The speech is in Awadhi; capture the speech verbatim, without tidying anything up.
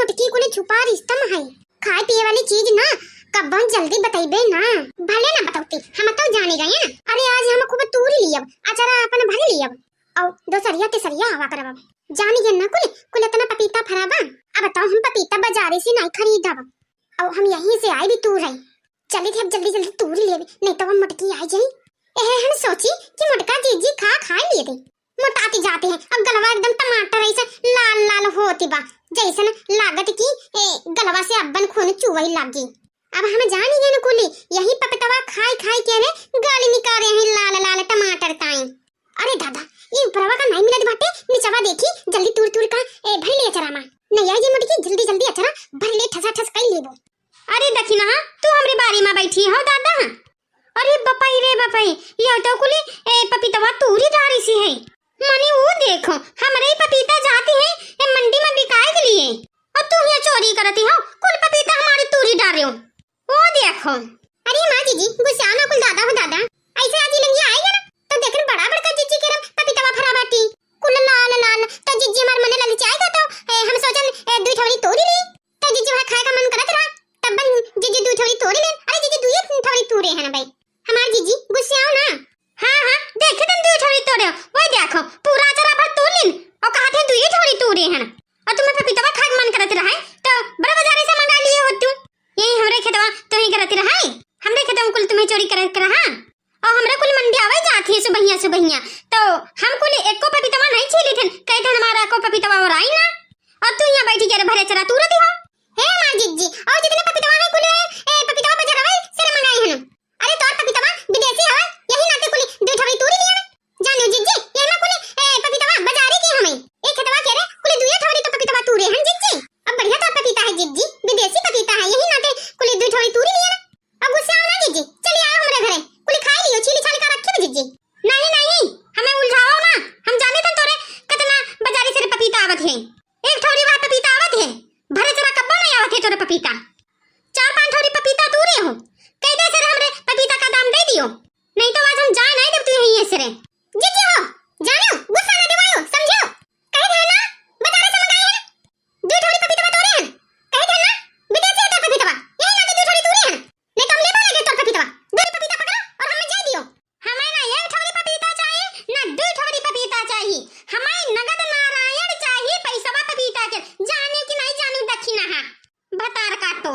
मोटकी कुल छुपा रिश्तम है। खाए पिए वाली चीज ना, कब्बो जल्दी बतइबे ना। भले ना बतौती, हम तो जाने गए ना। अरे आज हम खूब तूरी लियब, अचारा अपन भर लियब। और दोसरिया तेसरिया हवा करब। जानी गए ना कुल, कुल इतना पपीता फराबा। अब तो हम पपीता बाजारे से नहीं खरीदब। और हम यहीं से आए भी तूर है। चली थी अब जल्दी जल्दी तूर लेबे, नहीं तो वो मोटकी आ जाई। एहे हम सोची कि मोटका जीजी खा खा लिए दे। मोटाती जाते हैं, अब गलवा एकदम टमाटर ऐसे लाल लाल होती बा, जैसन लागत कि ए, गलवा से अब्बन खून चुवई लागी। अब हम जानी है न कुली, यही पपीतवा खाई खाई के ने गाली निकाले हैं लाल लाल टमाटर ताई। अरे दादा, ये ऊपरवा का नहीं मिलत बाटे, निचवा देखी, जल्दी तूर तूर का ए भर ले अचरा मा। नहीं आई जी मोटकी, जल्दी जल्दी अचरा भर ले, ठसा ठस कई लेबो। अरे दखिनहा, तू हमरे बारी मा बैठी हो दादा। अरे बपई रे बपई, यह तो कुली ए पपीतवा तूरी डारी सी है। मने वो देखो, हमरे ही पपीता जाती है ए मंडी मा बिकाए के लिए, और तू यहाँ चोरी करती हो, कुल पपीता हमारी तूरी डारे हो। वो देखो। अरे माँ जीजी, गुस्सा ना कुल दादा हो दादा, ऐसे आज लंगिया आएगा ना, तो देखन बड़ा बड़का जीजी के रम पपीतवा फरा बाटी, कुल लाल लाल, तो जीजी हमार मने ललचाएगा तो ए, हम सोचन ए, दुई ठौरी तोरी ली। तो जीजी वहाँ खाए का मन करत रहा, तब बन जीजी दुई ठौरी तोरी लेन। अरे जीजी दुई ठौरी तूरे हैं ना भाई, हमार जीजी गुस्साओ ना। हाँ हाँ, देखे तन दुई ठौरी तोरे, वही देखो पूरा अचरा भर तोड़ लेन और कहा थे दुई ठौरी तूरे हैं। और तुम्हें पपीतवा खाए का मन करत रहा है तो बड़ा बाजारे से मंगा लिए हो तू। यही हमरे खेतवा तो ही करत रहा है, हमरे खेतवा कुल तुम्हें चोरी करत रहा। और हमरे कुल मंडी आवे जात है सुबहिया सुबहिया, तो हम कुल एको पपीतवा नहीं छीली थन, कहे थन हमारा एको पपीतवा और आई ना। और तू यहाँ बैठी के रे भरे चरा तू रहती हो। हे माँ जीजी, और जितने पपीतवा है कुल ए पपीतवा बजरवा से मंगाई हन। अरे तोर पपीतवा विदेशी हवा, यही नाते कुल दुई ठौरी तूरी लिया। जानियो जीजी, ये ना कुल ए पपीतवा बाजारी की हमें। एक खेतवा के रे कुल दुई ठौरी तो पपीतवा तूरे हन जीजी। अब बढ़िया तोर पपीता है जीजी, विदेशी पपीता है, यही नाते कुल दुई ठौरी तूरी लिया। अब गुस्सा ना जीजी, चली आओ हमरे घरे, कुल खाई लियो, छीली छाली का रखी जीजी। नहीं नहीं, हमें उलझाओ ना, हम जाने थे तोरे कितना बाजारी से पपीता आवत है। एक ठौरी वह पपीता आवत है, भरे चरा कब्बो नहीं आवत है तोरे पपीता। चार पांच ठौरी पपीता तूरे हो, कह दे सर हमरे पपीता का दाम दे दियो, नहीं तो आज हम जाए नहीं देब तू यहीं से रे। जीजी हो, जानो, गुस्सा ना दिवायो, समझो। कहे थे ना, बाजारे से मंगाए हैं। दो ठौरी पपीता तोरे हैं। कहे थे ना, विदेशी है तोर पपीतवा, यही नाते दो ठौरी तूरे हैं। नहीं तो हम लेबो नहीं तोर पपीतवा। दो पपीता पकड़ा और हमें जाए दियो। हमें ना एक ठौरी पपीता चाहिए, ना दो ठौरी पपीता चाहिए। हमें नगद नारायण चाहिए, पैसवा पपीता के। जाने कि नहीं जाने दखिनहा, भतार काटो।